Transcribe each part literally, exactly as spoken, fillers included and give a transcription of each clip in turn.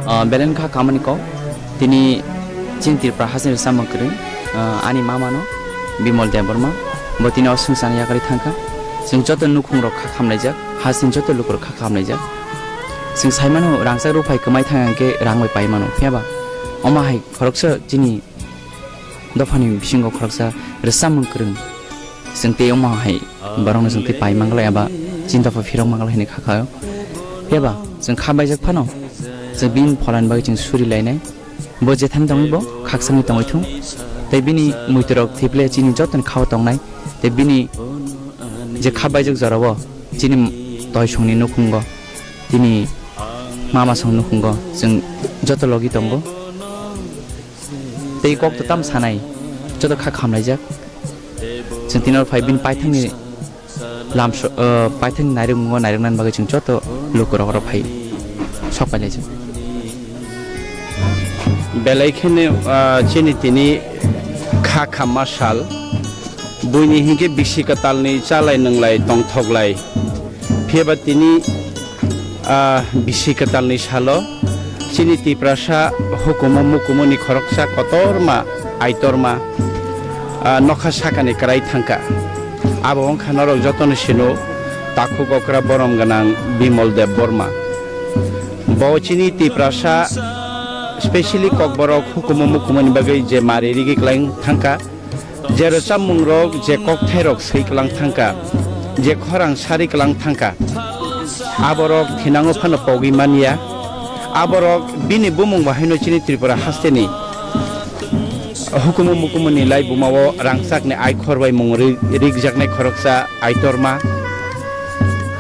Ah, belai kha kamani kok. Tini chini Tripura hasteni rwchapmung kwrwng, ah, ani mama no Bimol Debbarma. Bo tini o swngcharni yakarwi thangkha. Chwng joto nukhung rok kha khamlaijak, hasteni joto lukurok kha khamlaijak. Chwng saimano rangchak rwphai kwmai thang hwnkhe rang bai pai mano. Phiya ba omo hai khoroksa chini dophani bisingo khoroksa rwchapmung kwrwng. Chwng tei omo hai borokno chwng tei pai manglai aba chinta pho phirok manglai hinwi kha kha. Phiya ba chwng kha baijak phano chwng bini pholani bagwi chwng suri lainai. Bo jethani tongwi bo khakchangwi tongwi thung. Tei bini muiturok thiple chini jotoni khao tongnai. Tei bini je kha baijak jorao chini toisongni nukhungo, tini mama song nukhungo chwng joto logi tongo. Tei kok to tam sanai, joto kha khamlaijak. Chwng tini oro phai bini paithakni lamso-, o, paithakni nairwkmungo nairwknani bagwi chwng joto lukurok oro phai sok pailaijak. Belai kheno, ah, chini tini kha khamma sal, buini hinkhe bisi kwtalni chalai nwnglai tongthoklai. Phiya ba tini, ah, bisi kwtalni salo chini Tiprasa hukumu mukumuni khoroksa kotorma, aitorma, ah, nokha sakani kwrai thangkha. Abo wngkha norok jotono sino takhuk okra borom gwnang Bimol Debbarma. Bo chini Tiprasa, specially Kokborok hukumu mukumuni bagwi je mari rigi kwlai thangkha, je rwchapmungrok, je kokthairok swi kwlang thangkha, je khorang sari kwlang thangkha, aborok thinango phano pogwi manya. Aborok bini bumung bahaino chini Tripura hasteni hukumu mukumuni laibumao rangchakni aikhor bai mung ri-, rikjaknai khoroksa aitorma.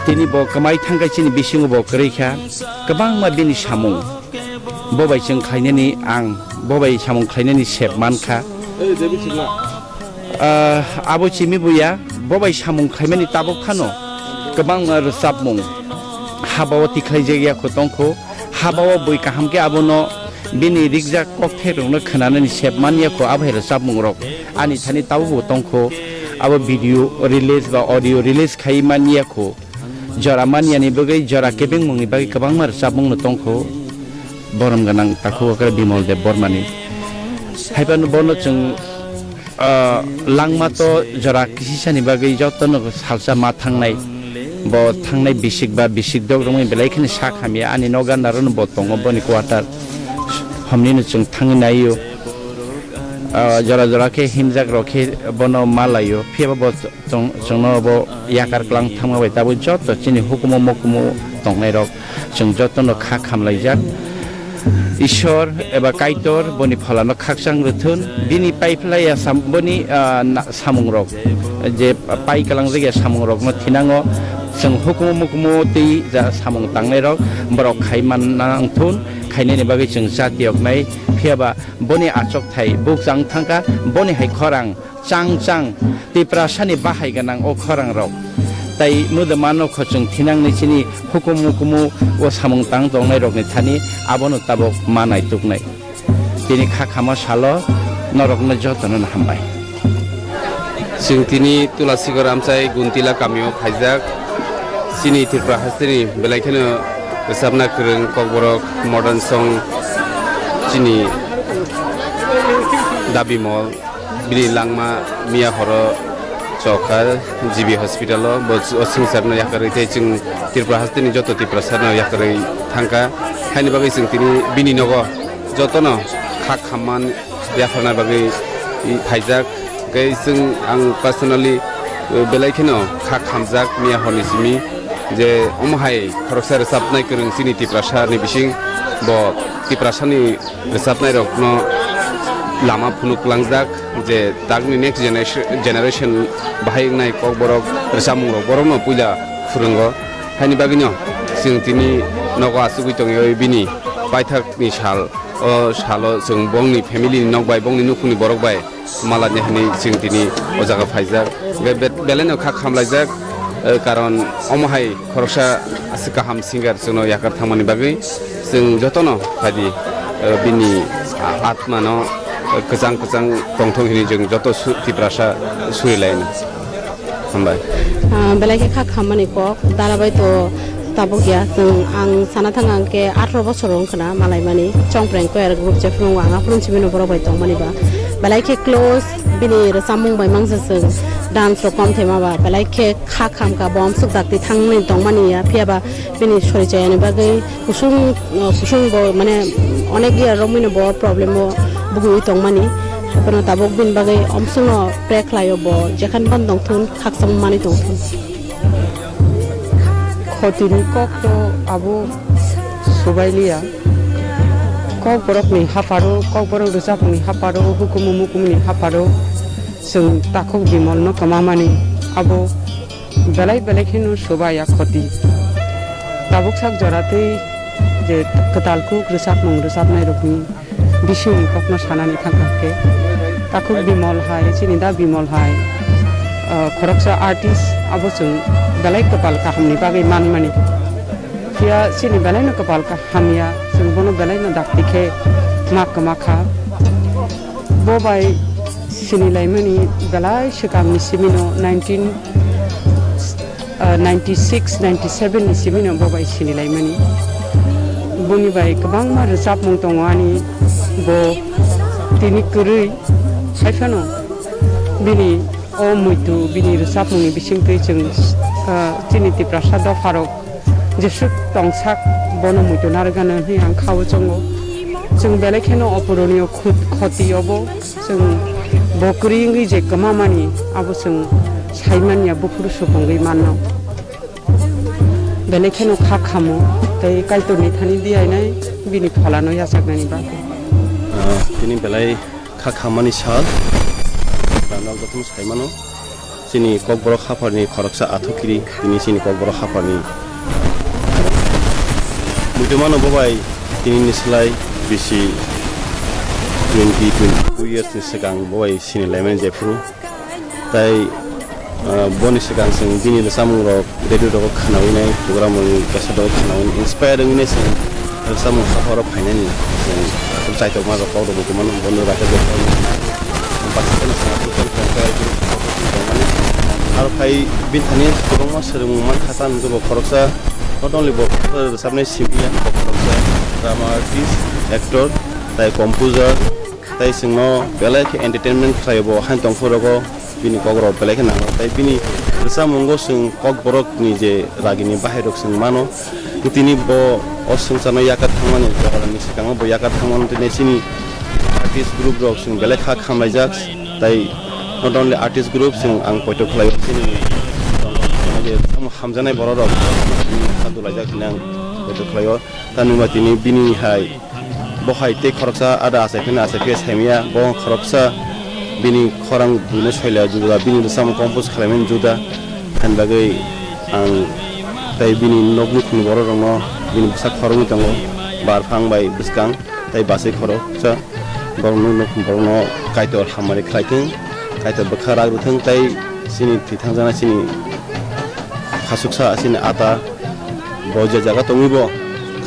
Tini bo kwmai thangkha chini bisingo bo kwrwi kha. Kwbangma bini samung bo bai chwng khlainani ang bo bai samung khlainani sep mankha. Ah, abo chimi buya, bo bai samung khlaimani tabuk phano kwbangma rwchapmung habao tikhlaijak ya kho tongkho, habao bui kaham khe abono bini rikjak kokthairokno khwnanani sep man ya kho, abo hai rwchapmungrok ani thani tabukbo tongkho, abo video release ba audio release khai man ya kho. Jora manyani bagwi, jora kebengmungni bagwi kwbangma rwchapmungno tongkho borom gwnang takhuk okra Bimol Debbarmani. Haiphano bono chwng, ah, langma to jora kisisani bagwi jotono salsa ma thangnai. Bo thangnai bisik ba bisik dok romwi belai kheno sak hamya ani nok gandarono bo tongo boni quarter. Homnino chwng thangwi naio. Ah, jora jora khe himjak rok khe bono ma laio. Phiya bo Chwng, chwngno bo yakar klang thangma bai tabuk joto chini hukumu mukumu tongnairok chwng jotono kha khamlaijak. Ishwar eba Kaitor boni pholano khakchang rwthun, bini paiphlaiya sam-, boni, ah, na-, samungrok, je pai kalangjak ya samungrokno thinango chwng hukumu mukumu tei ja samung tangnairok borok khai manna wngthun, khainani bagwi chwng cha tiyoknai. Phiya ba boni achokthai bukchang thangkha, boni hai khorang chang chang Tiprasani bahai gwnang o khorang rok. Tai mudama no khochung thinang ni chini hukumu kumu o samung tang tongnai rok ni thani abono tabok ma naituknai. Tini kha khama salo norok no joto no hambai. Chwng tini Tulasigor amchai Guntila kamio phaijak. Chini Tripura hasteni belai kheno rwchapna kwrwng Kokborok modern song chini Dabi Mol. Bini langma miya horo chokha G B hospital o, bo o swngcharno yakarwi tei chwng Tripura hasteni joto Tiprasano yakarwi thangkha. Haini bagwi chwng tini bini nogo jotono kha khamman yapharna bagwi phaijak. Tei chwng ang personally, uh, belai kheno kha khamjak miya horni simi je omo hai khoroksa rwchapnai kwrwng chini Tiprasani bising bo Tiprasani rwchapnairokno lama phunuk langjak je takni next generation, generation bahai wngnai Kokborok rwchapmungrok borokno puila phwrwngo. Haini bagwino chwng tini nogo achugwi tongwi bini paithakni sal, o salo chwng bongni family ni nok bai, bongni nukhungni borok bai malani hinwi chwng tini o jaga phaijak. Be-, be-, belaino kha khamlaijak, eh, karon omo hai khoroksa aswk kaham singer chwngno yakar thangmani bagwi chwng jotono phaidi, eh, bini atmano, eh, kwchang kwchang tongthok hinwi chwng joto su-, Tiprasa surilaino. Hambai. Ah, belai khe kha khammani kok, dalabai to Tabuk ya, chwng ang sana thang ang khe atharo bosor wng khna malaimani, Chongpreng Choir group je phunuk ang aphuru simi no borok bai tongmani ba. Belai khe close, bini rwchapmung bai mangsa chwng dance rok kom thema ba, belai khe kha kham kha bo amsuk dakti thangmani tongmani ya, phiya ba bini sori chayani bagwi kusung, uh, kusung bo mane onek year romwi no bo problem o bugwi tongmani. Haphano tabuk bini bagwi omsung no pray khlaio bo, jekhan ban tongthun khakchang mani tongthun. Khotini kok to abo subailiya. Kokborokni hapharo, kokborok rwchapmungni hapharo, hukumu mukumuni hapharo chwng takhuk bimolno kwmamani abo belai belai kheno subaiya khoti. Tabuk sak jora tei je kwtal kuk rwchapmung rwchapnairokni bisingni kokno sanani thangkha khe, takhuk Bimol hai, chini da Bimol hai, ah, khoroksa artist abo chwng belai kwpal kahamni bagwi manmani. Phiya chini belaino kwpal ka-, hamya, chwng bono belaino dakti khe ma kwma kha. Bo bai sinilaimani belai swkangni simino nineteen ah, ninety six, ninety seven ni simi no bo bai sinilaimani. Boni bai kwbangma rwchapmung tongo ani, bo tini kwrwi. Haiphano bini o muitu, bini rwchapmungni bisingtwi chwng, ah, chini Tiprasa dopharok jesuk tongsak bono muitu narwkgano hinwi ang kha-o chongo. Chwng belai kheno opuroniyo khut-, khoti obo. Chwng bo kwrwi wngwi je kwmamani abo chwng saimanya buphuru supungwi manno. Belai kheno kha khamo tei Kaitorni thani diyainai bini pholano yachaknani bagwi. Ah, tini belai kha khamani sal, norok jotono saimano. Chini Kokborok hapharni khoroksa athukiri, tini chini Kokborok hapharni muitu mano bo bai tini ni slai bisi twenty, twenty-two years ni swkang bo bai sini laimani jephuru. Tai, ah, boni swkang chwng bini rwchapmung rok radio rogo khwnawi nai, program rokni cassette rogo khwnawi nai, inspire wngwi nai chwng rwchapmung hapharo phainani chwng chaitok ma rok kok rok bo kwmano bono raka rok. Pakistan ni sengkrak tongmani. Aro phai bini thani kwbangma swrwngmung mankha, tamo jabo khoroksa, not only bo rwchapnai simi ya, bo khoroksa drama artist, actor, tai composer, tai chwngno belai khe entertainment khlai bo haino tongphuru rogo. Bini kokrok belai khe nango, tai bini rwchapmungo chwng Kokborokni je ragini bahairok chwng mano. Tini bo o swngcharno yakar thangmani, Jagarani swkango bo yakar thangmani, tini chini artist group rok chwng belai kha khamlaijak, tai not only artist group, chwng ang poito khlaio chini je tamo hamjaknai borok rok kha dulaijak hinwi ang poito khlaio. Tamo tini bini hai Bo hai tei khoroksa ada achai pheno achai phiya saimaya, bo khoroksa bini khorang buino soila juda, bini rwchapmung compose khlaimani juda. Ani bagwi ang tei bini nokni khunu borok rokno bini bwsa khoroknwi tongo, bar phang bai bwskang tei bachai khoroksa borokno, nok borokno Kaitor hamari khlaithwng, Kaitor bwkha rak rwthwng tei chini thwi thangjaknai chini khasuksa chini ata bo je jaga tongwi bo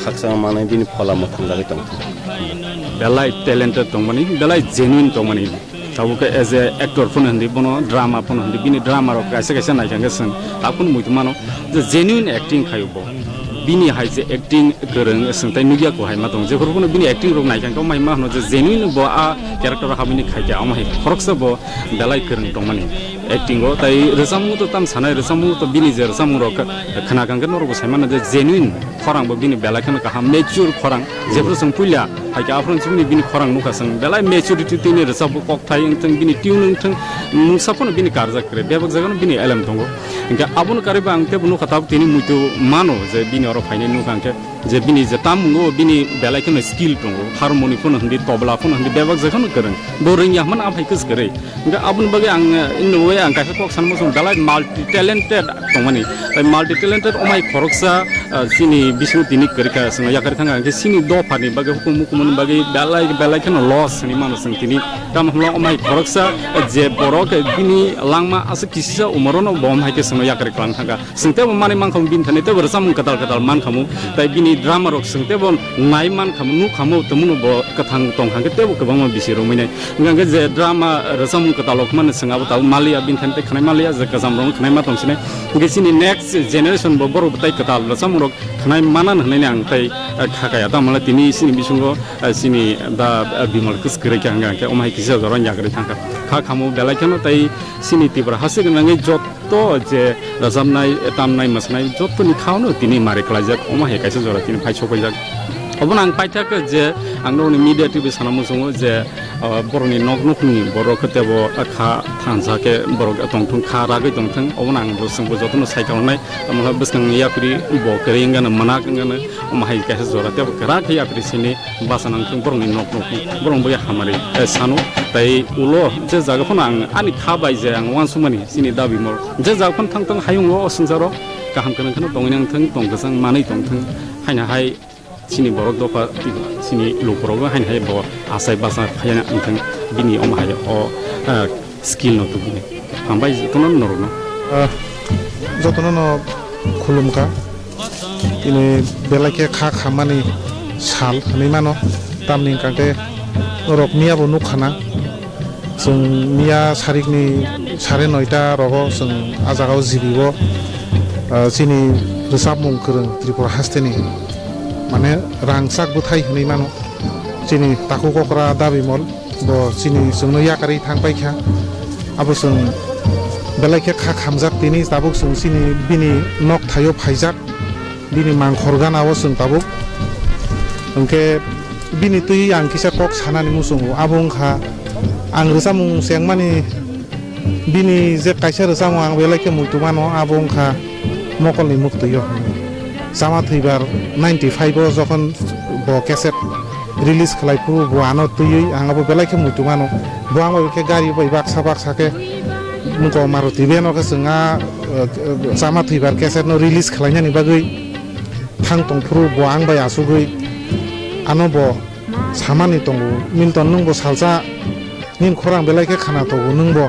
khakchangma manwi bini phola mwthang jagwi tongthung. Belai talented tongmani, belai genuine tongmani. Tabuk khe as a actor phano hindi bono, drama phano hindi, bini drama rok kaisa kaisa naikha khe chwng takhun muitu mano je genuine acting khaio bo. Bini hai je acting kwrwng chwng tai nukya ko hai ma tong. Jephuru phano bini acting rok naikha khe mai ma hwno je genuine bo a character o habwini khaikha, omo hai khoroksa bo belai kwrwng tongmani acting o. Tai rwchapmung to tam sanai, rwchapmung to bini je rwchapmung rok khna kang khe norok bo sai mano je genuine khorang bo bini belai kheno kaham, mature khorang. Jephru chwng puila hai khe aphuru chwngni bini khorang nukha chwng belai maturity tini rwchapmung kokthai wngthwng, bini tune wngthwng, mungsa phano bini karjak kwrwi, bebak jagano bini elem tongo. Hinkhe abono karwi bo ang teibo nukha tabuk tini muitu mano je bini oro phainai nukha hinkhe. Je bini je tamungo bini belai kheno skill tongo, harmony phano hindi, tobla phano hindi, bebak je kheno kwrwng. Bo rwngya hwnmano aphai kwswk kwrwi. Hinkhe aboni bagwi ang, eh, in a way ang kaisa kok sanmo song belai multi talented tongmani. Tai multi talented omai khoroksa, eh, chini bisingo tini kwrwikha, chwngno yakarwi thangkha, hinkhe chini dophani bagwi, hukumu hukumuni bagwi belai, belai kheno loss hinwi mano chwng tini. Tamo hwnba omai khoroksa, eh, je borok, eh, bini langma aswk kisisa umorono bo omai khe chwngno yakarwi kwlang thangkha. Chwng teibo manwi mankha bini thani teibo rwchapmung kwtal kwtal mankhamu, tai bini Drama rok swng tebo nai man khamo, nuk khamo, tamo no bo kwthang tong kha khe tebo kwbangma bisi romwi nai. Hwnkha khe je drama rwchapmung kwtal rok mano swng abo tabuk maliya, bini thani tei khwnai maliya, je kwcham rok khwnai ma tong sinai. Hwnkhe chini next generation bo borok tai kwtal rwchapmung rok khwnai manan hwnwi ang tai, eh, kha kaya. Tamo le tini chini bisingo, eh, chini da, eh, Bimal kwswk kwrwi kha hwnkha khe omo hai kisa jora yakarwi thang kha. Kha khamo belai kheno tai chini Tripura haste gwnangwi jot to je rajamnai, tamnai, mwswnai jottoni khao no tini mari khlaijak, omo hai kaisa jora tini phai sokpaijak. Obono ang paithak je ang nokni media T V sana muchungo je, ah, borokni nok nokni borok tebo kha thansa khe borok tongthung, kha ragwi tongthung, obono ang bo chwngbo jotono sai kalainai. Tamo khe bwskang yapri bo kwrwi wngano, mwnak wngano, omo hai kaisa jora tebo kwrak khe yapri sini basa nang thung, borokni nok nokni borok bai hamari, eh, sano. Tai ulo je jaga phano ang ani kha bai je ang uansukmani chini dabi mol. Je jaga phano thang thang hayung o swngcharo kaham kwrwng kheno tongwi nang thung, tong kwchang manwi tong thung. Haino hai chini borok dopha, chini lukurokbo haino hai bo achai bachai phaiya wng thung, bini omo hai o, eh, skill no tubunai. Hambai jotono norokno. Ah, jotono no khulumkha. Ini belai khe kha khammani sal hwnwi mano. Tamni hwnkha khe norok miya bo nukha na. Chwng miya sarikni sare noita rogo chwng ah jagao jibibo, ah, chini rwchapmung kwrwng Tripura hasteni, mane rangchak bwthai hwnwi mano. Chini takhuk okra Dabimol bo chini chwngno yakarwi thang paikha. Abo chwng belai khe kha khamjak tini tabuk chwng chini bini nok thaio phaijak. Bini mangkhor gana o chwng tabuk. Hwnkhe bini twi ang kisa kok sanani muchungo. Abo wngkha ang rwchapmung chengmani, bini je kaisa rwchapmung ang belai khe muitu mano, abo wngkha Mokolni Muktwi o. Chama thwibar ninety five o jokhon bo cassette release khlai phuru bo ano twiwi ang abo belai khe muitu mano. Bo ang bai khe gari bai baksa baksa khe nukho Maruti van o khe chwng a, eh, Chama thwibar cassette no release khlainani bagwi thang tong phuru bo ang bai achugwi ano bo samani tongo, "Milton, nwng bo salsa nini khorang belai khe khana tongo, nwng bo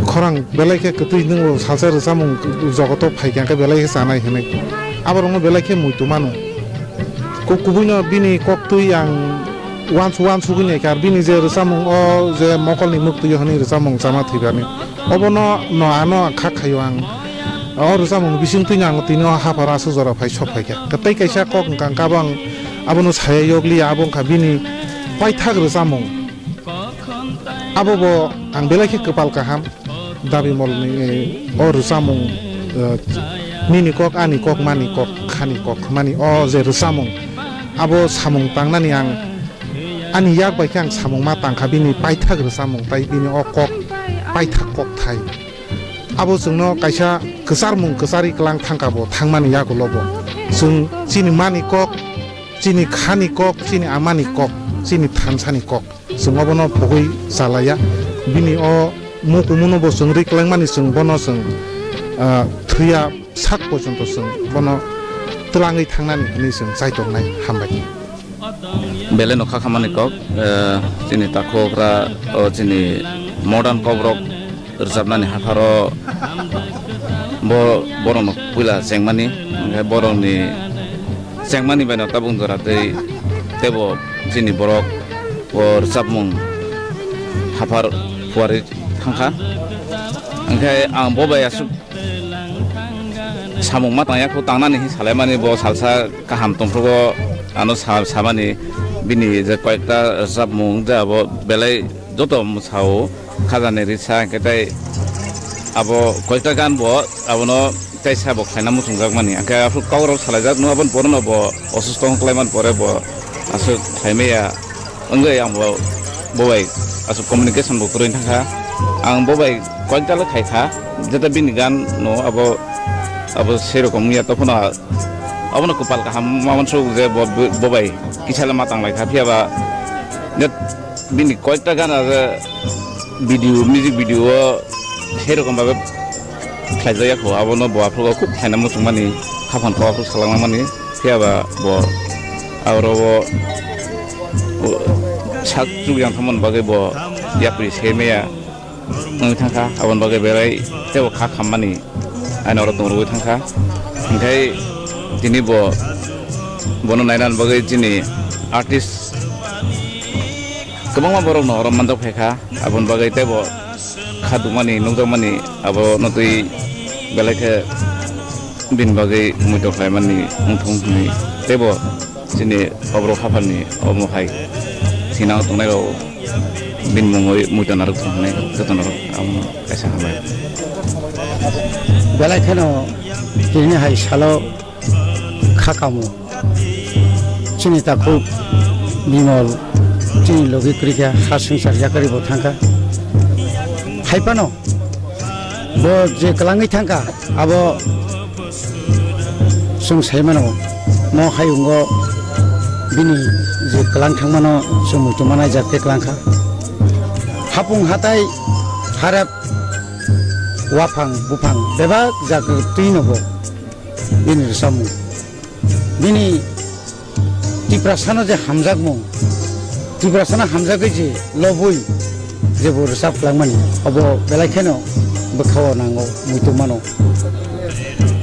khorang belai khe kwtwi, nwng bo salsa rwchapmung jogoto phaikha khe belai khe chanai," hwnwi. Aborokno belai khe muitu mano. Ku-, kubuino bini koktwi ang uansu-, uansugwi naikha, bini je rwchapmung o je Mokolni Muktwi hwnwi rwchapmung Chama thwibarni, obono no ano kha khaio ang. O rwchapmung bisingtwino ang tini o hapharo aswk jora phai sok phaikha. Tei kaisa kok wngkha, wngkha bo ang abono saya yokliya, abo wngkha bini paithak rwchapmung. Abo bo ang belai khe kwpal kaham. Dabimolni, eh, o rwchapmung, eh, nini kok, ani kok, mani kok, khani kok, mani o je rwchapmung, abo samung tangnani ang ani yak bai khe ang samung ma tangkha, bini paithak rwchapmung tai bini o kok paithak kok thai. Abo chwngno kaisa kwcharmung kwcharwi kwlang thangkha bo thangmani yagulo bo. Chwng chini mani kok, chini khani kok, chini amani kok, chini thansani kok. Chwng obono phugwi chalaiya. Bini o mukumuno bo chwng ri kwlangmani chwng bono chwng, ah, thwiya sak pojonto chwng bono twlangwi thangnani hwnwi chwng chaitornai. Hambai. Belai no kha khamani kok, eh, chini takhukra, o chini modern kokrok rwchapnani hapharo bo borokno puila chengmani, hwnkhe borokni chengmani bai no tabuk jora tei teibo chini borok o rwchapmung haphar phuarwi thangkha. Hwnkhe ang bo bai aswk samung ma tangya kho, tangnani hin salaimani bo salsa kaham tongphrugo ano sa-, samani bini je koyekta rwchapmung je abo belai joto mwsao khajani risa hwnkhe tei abo koyekta gan bo abono tei sabo khlaina muchungjakmani hwnkhe aphuru kokrok salaijak no aboni pore no bo osusto wngkhlaimani pore bo aswk khlaimaya. Wngwi ang bo, bo bai aswk communication bo kwrwi thangkha. Ang bo bai koyekta le khaikha, jeta bini gan no abo, abo sei rokom wngya, tokhono abono kwpal kaham ma uansuk je bo, bo bai kisa le ma tanglaikha, phiya ba je bini koyekta gan aro video, music video o sei rokom babe khlaijak ya kho, abono bo aphuru khub khlaina muchungmani, haphang kok aphuru salangmani. Phiya ba bo aro bo, bo sak chuk yang thangmani bagwi bo yapri se maya wngwi thangkha, aboni bagwi belai teibo kha khammani ani oro tong rwui thangkha. Hwnkhe tini bo Bono nainani bagwi chini artist kwbangma borokno oro manjak phaikha, aboni bagwi teibo kha dukmani nukjakmani abono twi belai khe bini bagwi muitu khlaimani wngthung hwnwi teibo chini oborok hapharni omo hai thinang tongnairok bini mungwi muitu narwk thung hwnwi jotono abono kaisa hambai. Belai kheno tini hai salo kha kamo. Chini takhuk Bimol chini logi kwrwikha, ha swngchar yakarwi bo thangkha. Hai phano bo je kwlangwi thangkha, abo chwng sai mano, mo hayungo bini je kwlang thangmano chwng muitu manai jak khe kwlangkha. Hapung hatai harap waphang buphang bebak jak twi no bo bini rwchapmung. Bini Tiprasano je hamjakmung, Tiprasano hamjagwi je lobwi je bo rwchap kwlangmani, obo belai kheno bwkhao nango, muitu mano.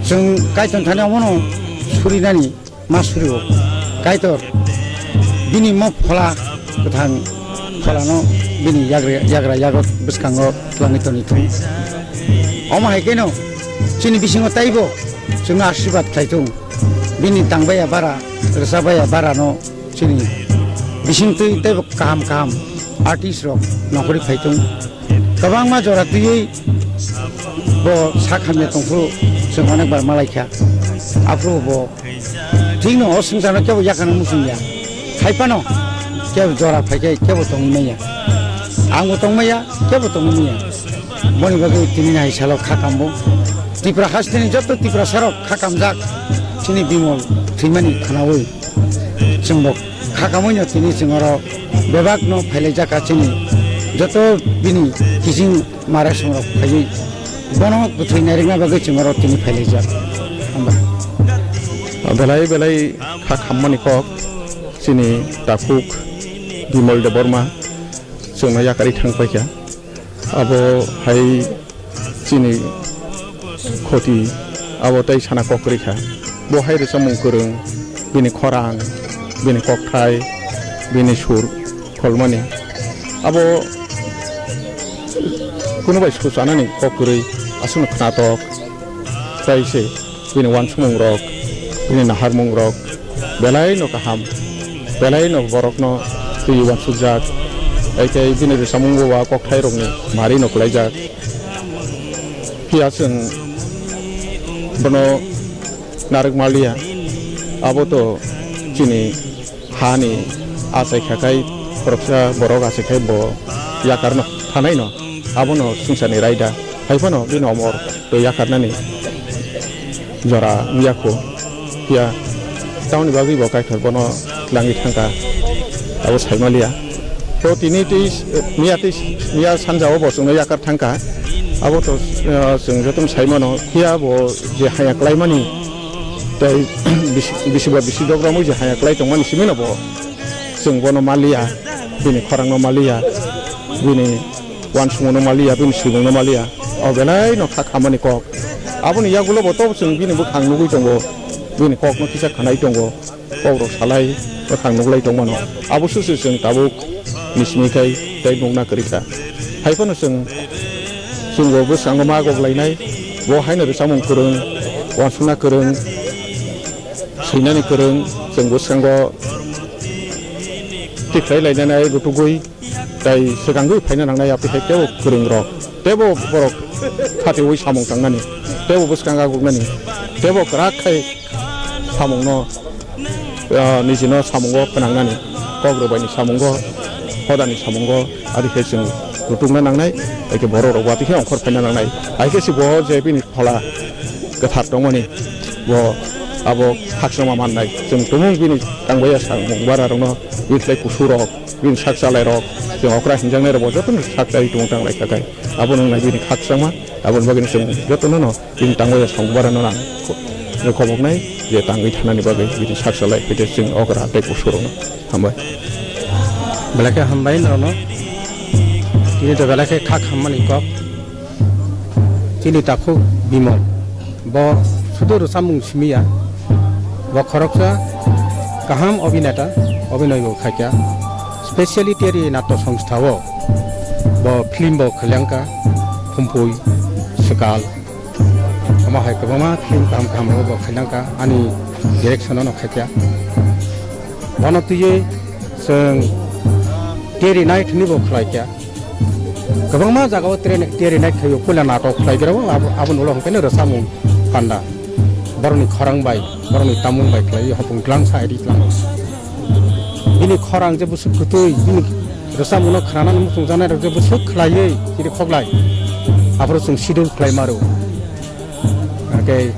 Chwng Kaitor thani omono surinani ma surio. Kaitor bini mo phola kwthang pholano bini yagra, yagra yago bwskango twlangwi tongwi thung. Omo hai kheno chini bisingo taibo chwngno asirwad khlai thung. Bini tangbaiya bara, rwchapbaiya barano chini bisingtwi teibo kaham kaham artist rok nongkhorwi phai thung. Kwbangma jora twiwi bo sak hamya tongphuru chwng onek bar malaikha. Aphuru bo thikno o swngcharno kebo yakarna muchungya. Hai phano kebo jora phaikhe kebo tongwi manya. Angbo tongmaya, kebo tongwi manya. Boni bagwi tini hai salo kha kambo. Tripura hasteni joto Tiprasarok kha kamjak chini Bimol thwimani khwnawi. Chwngbo kha kamwino tini chwng oro bebakno phailaijak kha chini joto bini kiching mare songrok phaiwi bono kwthwi nairwkna bagwi chwng oro tini phailaijak. Hambai. Belai belai kha khammani kok chini takhuk Bimol Debbarma chwngno yakarwi thang paikha. Abo hai chini khoti, abo tei sana kok kwrwi kha. Bo hai rwchapmung kwrwng, bini khorang, bini kokthai, bini sur kholmani. Abo kunu bai su chanani kok kwrwi, aswkno khnatok, tei se bini uansukmung rok, bini naharmung rok belai no kaham, belai no borok no twi uansukjak, tei tei bini rwchapmung bo wa kokthai rok ni mari no kwlaijak. Phiya chwng bono narwk maliya, abo to chini hani achai khakai khoroksa borok achai khai bo yakarno thanaino abono swngcharni raida hai phano bini omor twi yakarnani jora wngya kho. Phiya tamoni bagwi bo Kaitor bono twlangwi thangkha abo saimaliya. To tini tei miya tei miya sanjao bo chwngno yakar thangkha abo to, ah, chwng jotono saimano phiya bo je haya klaimani tei bisi bisi ba bisi dogromwi je haya klai tongmani simi no bo. Chwng bono maliya, bini khorangno maliya, bini uansukmungno maliya, bini swimungno maliya. O belai no kha khamani kok. Aboni yagulo bo to chwng bini bwkhang nugwi tongo, bini kokno kisa khanai tongo, kokrok salai bwkhang nuglai tongmano. Abo susu chwng tabuk ni simi khai tei nukna kwrwi kha. Hai phano chwng, chwng bo bwskango ma gok lainai, bo haino rwchapmung kwrwng, uansukna kwrwng, swinani kwrwng, chwng bwskango tikhlai lainani ai rutugwi, tei swkangwi phaina nangnai, abo hai teibo kwrwng rok, teibo borok khatiwi samung tangnani, teibo bwskang aguknani, teibo kwrak khai samungno, ah, nijino samungo phnangnani, kok rwbaini samungo, hodani samungo, adi khe chwng rutukna nangnai, hai khe borok rok watwi khe ongkhor phaina nangnai, hai khe se bo je bini phola kwthar tongmani, bo abo khakchangma mannai. Chwng tumung bini tangbaiya samung bara rokno, bini khlai kusu rok, bini sak chalai rok, chwng okra hinjaknai rok bo jotono sak chai tumung tanglai kha khai. Abo nung nai bini khakchangma, aboni bagwi chwng jotono no bini tangbaiya samung bara no nang khoboknai je tangwi thanani bagwi bini sak chalai, hwnkhe chwng okra tei kusu rokno. Hambai. Belai khe hambai norokno. Tini to belai khe kha khammani kok. Chini takhuk Bimol. Bo sudo rwchapmung simi ya. Bo khoroksa Kaham obineta, obinoy bo khaikya. Specially Teri Natto Songstha o bo film bo khalyangka, Khumpui, Swkal. Omo hai kwbangma film kaham kaham bo khalyangka, ani direction no khaikya. Bono twiwi chwng Teri Night hwnwi bo khlaikya. Kwbangma jagao train, Teri Night khaio, puila natok khlai gra o, abo, aboni ulo hwnkhe no rwchapmung panda. Borokni khorang bai, borokni tamung bai khlai, hopung tlang sa, edi tlang. Bini khorang je bwswk kwtwi, bini rwchapmungno khnanani muchungjaknai rok je bwswk khlaiwi chiri khoklai. Aphuru chwng sidul khlai maro. Hwnkhe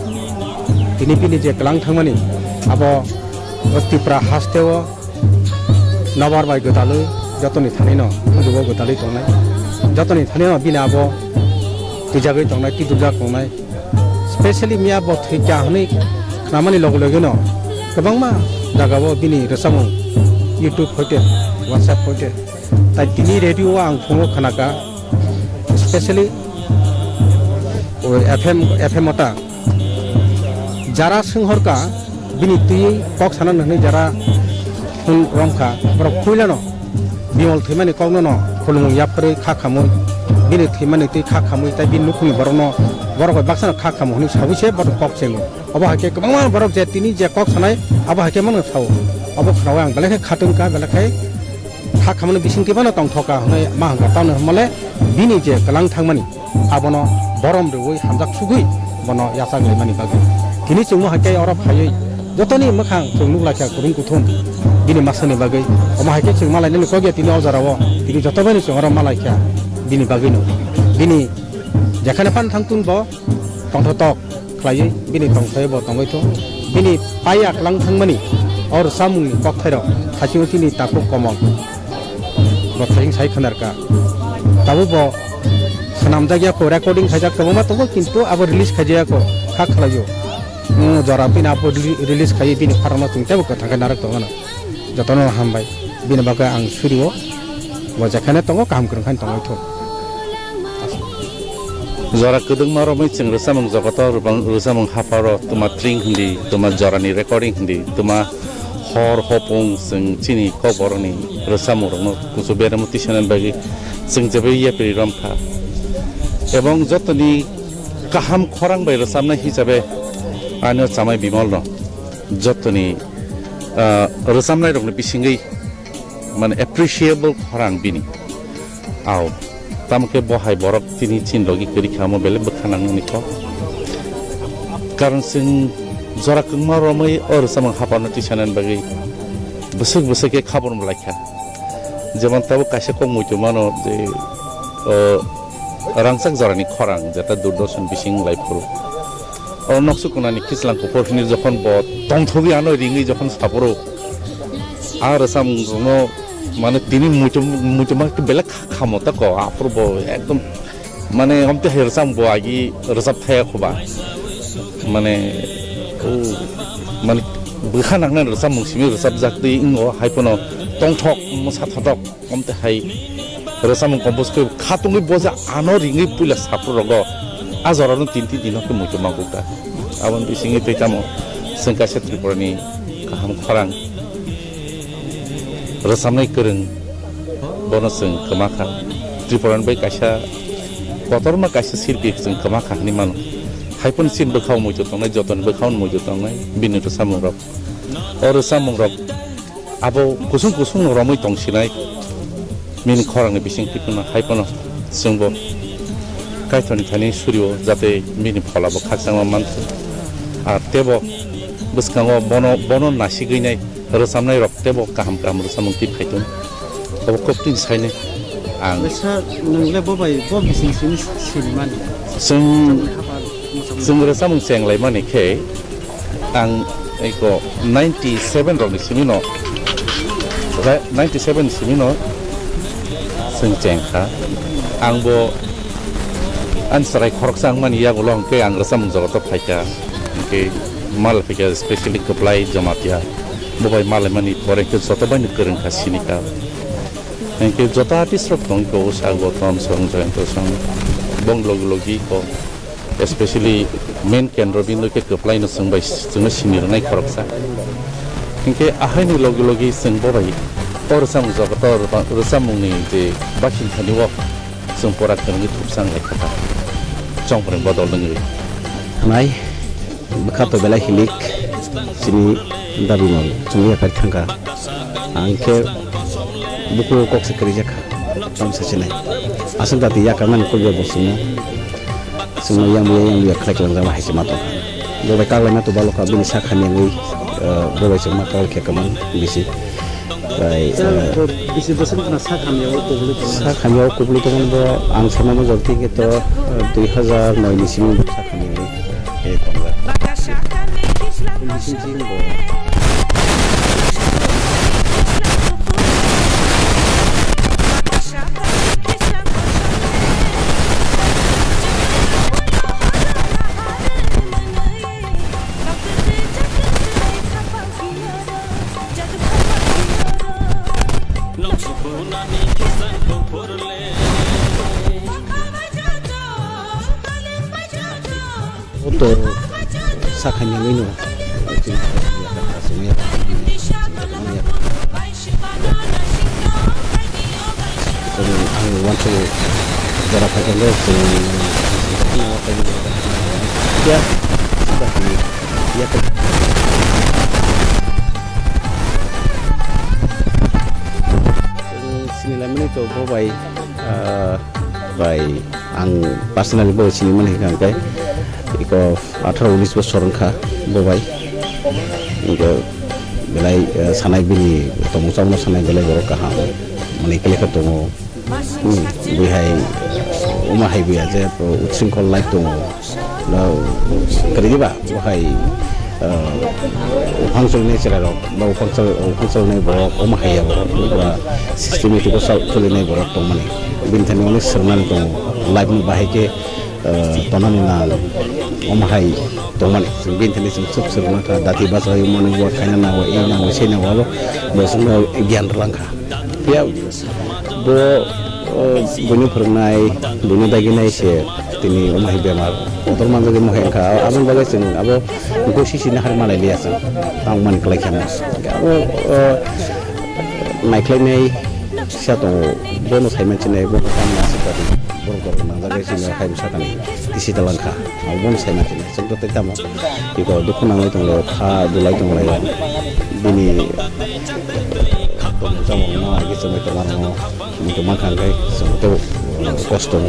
tini bini je kwlang thangmani, abo o Tipra hasteo nobar bai gwdalwi jotoni thanino bujugo gwdalwi tongnai. Jotoni thanino bini abo twijagwi tongnai, twiduljak tongnai. Specially miya bo thwikya hwnwi khnamani loge logeno kwbangma jagao bini rwchapmung YouTube hoite, WhatsApp hoite, tai tini radio o ang phungo khnaka, specially o F M, F M o ta jara swnghorka bini twi kok sana hwnwi jara phun romkha, borok puilano Bimol thwimani kokno no khulumung yapharwi kha khamwi, bini thwimani twi kha khamwi, tai bini nukhungni borokno, borok bai baksano kha khamo hwnwi sawi se bohrok kok chengo. Obo hai khe kwbangma borok je tini je kok sanai, abo hai khe mano sao. Obo khnaui ang belai khe khatungkha, belai khe kha khamani bisingtwi phano tongthoka hwnwi ma hwnkha. Tamoni hwnmale bini je kwlang thangmani, abono borom rwui hamjak sugui bono yachak laimani bagwi. Tini chwngno hai khe oro phaiwi jotoni mwkhang chwng nuk laikha kwrwng kuthum bini masani bagwi. Omo hai khe chwng malainani kok ya tini o jorao, tini joto baino chwng oro malaikha bini bagwino. Bini jekhane phan thangtun bo tongthotok khlaiwi bini tongthai bo tongwi thung. Bini paiya kwlang thangmani o rwchapmungni kokthairok thaisingo chini takhuk komon. Bo thayung sai khwnarka. Tabuk bo swnamjak ya kho, recording khaijak kwbangma tongo, kintu abo release khaijaya kho, kha khlaio. Nwng jora bini abo reli-, release khaiwi bini pharangno chwng teibo kwthang khe narwk tongmano. Jotono hambai. Bini bagwi ang surio. Bo jekhane tongo, kaham kwrwng khe tongwi thung. Jora kwdwkma romwi chwng rwchapmung jogoto rwbang-, rwchapmung hapharo twma tring hindi, twma jorani recording hindi, twma hor hopung chwng chini kokborokni rwchapmungrokno kuchu beremo tisanani bagwi chwng jebai yapri romkha. Ebong jotoni kaham khorang bai rwchapnai hisabe ani o chamai Bimolno jotoni, ah, rwchapnairokni bisingwi mane appreciable khorang bini. Au, tamo khe bo hai borok tini chin logi kwrwi kha, omo belai bwkha nangnani kok. Karon chwng jora kwbangma romwi o rwchapmung hapharno tisanani bagwi bwswk bwswk khe khabor mwlai kha. Jemon tabuk kaisa kok muitu mano je, o, rangchak jorani khorang jeta Doordarshan bising lai phuru. Oro noksu kunani khichlang kuphur hwnwi jokhon bo tongthogwi ano ringwi jokhon saphuru, a rwchapmung rokno mane tini muitu-, muitu ma belai kha-, khamo ta ko, aphuru bo ekdom mane omte hai rwchapmung bo agi rwchap thaya kho ba. Mane, o, mane bwkha nangnai rwchapmung simi rwchapjak twi wngo, hai phano tongthok, mwsa thothok. Omte hai rwchapmung compose khe khatungwi boja ano ringwi puila saphuru rogo a jorano tinti dino khe muitu mangkukta. Aboni bisingwi tei tamo chwng kaisa Tripurani kaham khorang rwchapnai kwrwng bono chwng kwma kha. Tripurani bai kaisa kotorma kaisa silpi chwng kwma kha hwnwi mano. Haiphano chini bwkhao muitu tongnai, jotoni bwkhao muitu tongnai bini rwchapmungrok. O rwchapmungrok abo kusung kusung no romwi tong sinai. Bini khorang ni bising twi phano hai phano chwng bo Kaitor ni thani suri o, jate bini phola bo khakchangma man thung. Ar tebo bwskango bono, bono nasigwi nai rwchapnai rok tebo kaham kaham rwchapmung twi phai thung. Obo kok twi sai nai ang. Sir, nwng le bo bai bo bising sini sini mani. Chwng, chwng rwchapmung cheng lai mani khe, ang eko ninety seven rokni simi no, ninety seven simi no chwng cheng kha. Ang bo ani chwrai khoroksa wng mani yagulo hwnkhe ang rwchapmung jogoto phai kha. Hwnkhe malai phai kha, specially Kwplai Jamatia. Bo bai malai mani pore khe joto bai no kwrwng kha, sini kha. Hwnkhe joto artist rok tong kho, Ushak Gautam song, Jayanta song, bong logi logi kho. Especially main kendro bindu khe Kwplai no chwng bai, chwngno sini rwnai khoroksa. Hinkhe ahaini logi logi chwng bo bai o rwchapmung jogoto rwchapmungni je baisingthani o chwng pora kwrwngwi thupsa wnglaikha ta. Chongpreng bodol wngwi. Nai, bwkha to belai hilik, chini dabi no chwngwi yaphar thangkha. Ang khe buku kok se kwrwi jakha, tamo se sinai. Aswk dati yakarmani kok bo chwngno. Chwngno yang buya, yang buya khlai kwlangjama hai se ma tongkha. Bo bai kaklaima to balokha, bini sak hamya wngwi, eh, bo bai chwngma call khe kwmang bisi. Bai, eh, Bo bisi bwswk wngkhana sak hamya o kubuli tongmani? Sak hamya o kubuli tongmani bo ang sanama jor thik khe to, eh, dui hazar noi ni simi bo sak hamya wngwi, eh, tongjak. Bini simi simi bo. Auto sakha nangwi no. Ang uansuk jora phaikhe chwng ya. Chwng sinilaimani to bo bai, ah, bai ang personally bo sinimani hwnkha hwnkhe iko atharo unis bosor wngkha bo bai. Hwnkhe belai, eh, sanai bini tongmung chamungno sanai belai borok kaham. Mani khe lekha tongo. Hmm, bihai, omo hai buya je, o, utsingkol life tongo. No, kwrwi ba, bo hai, eh, uphang choli nai chwrai rok, ba uphang chol-, uphang choli nai borok, omo hai ya borok, ba systematic o chol-, choli nai borok tongmani. Bini thani onek swrwngnani tongo. Life no bahai khe, eh, tonani nang, omo hai tongmani. Chwng bini thani chwng swk swrwngna kha, dati bachai mani bo khaina nango, ei nango, sei nango, abo bo chwngno gyan rwlang kha. Phiya bo, o, buino phwrwngnai, buino daginai se tini omo hai bemar kotor manjak omo hai wngkha. Aboni bagwi chwng abo gosi sini har malai liya chwng. Tang mani kwlai kha abo, o, naikhlainai kisa tongo, bono sai mansinai, bono tamo aswk kari borok borok nangjagwi chini hai bwsakani tisi talangkha. Abo bono sai mansinai, chwng tei tamo iko dukhu nangwi tonglaio, kha dulai tonglaio. Bini tongmung chamung no agi chwngwi tongma rokno, chwngwi tongma kha hwnkhe chwng tei kosto.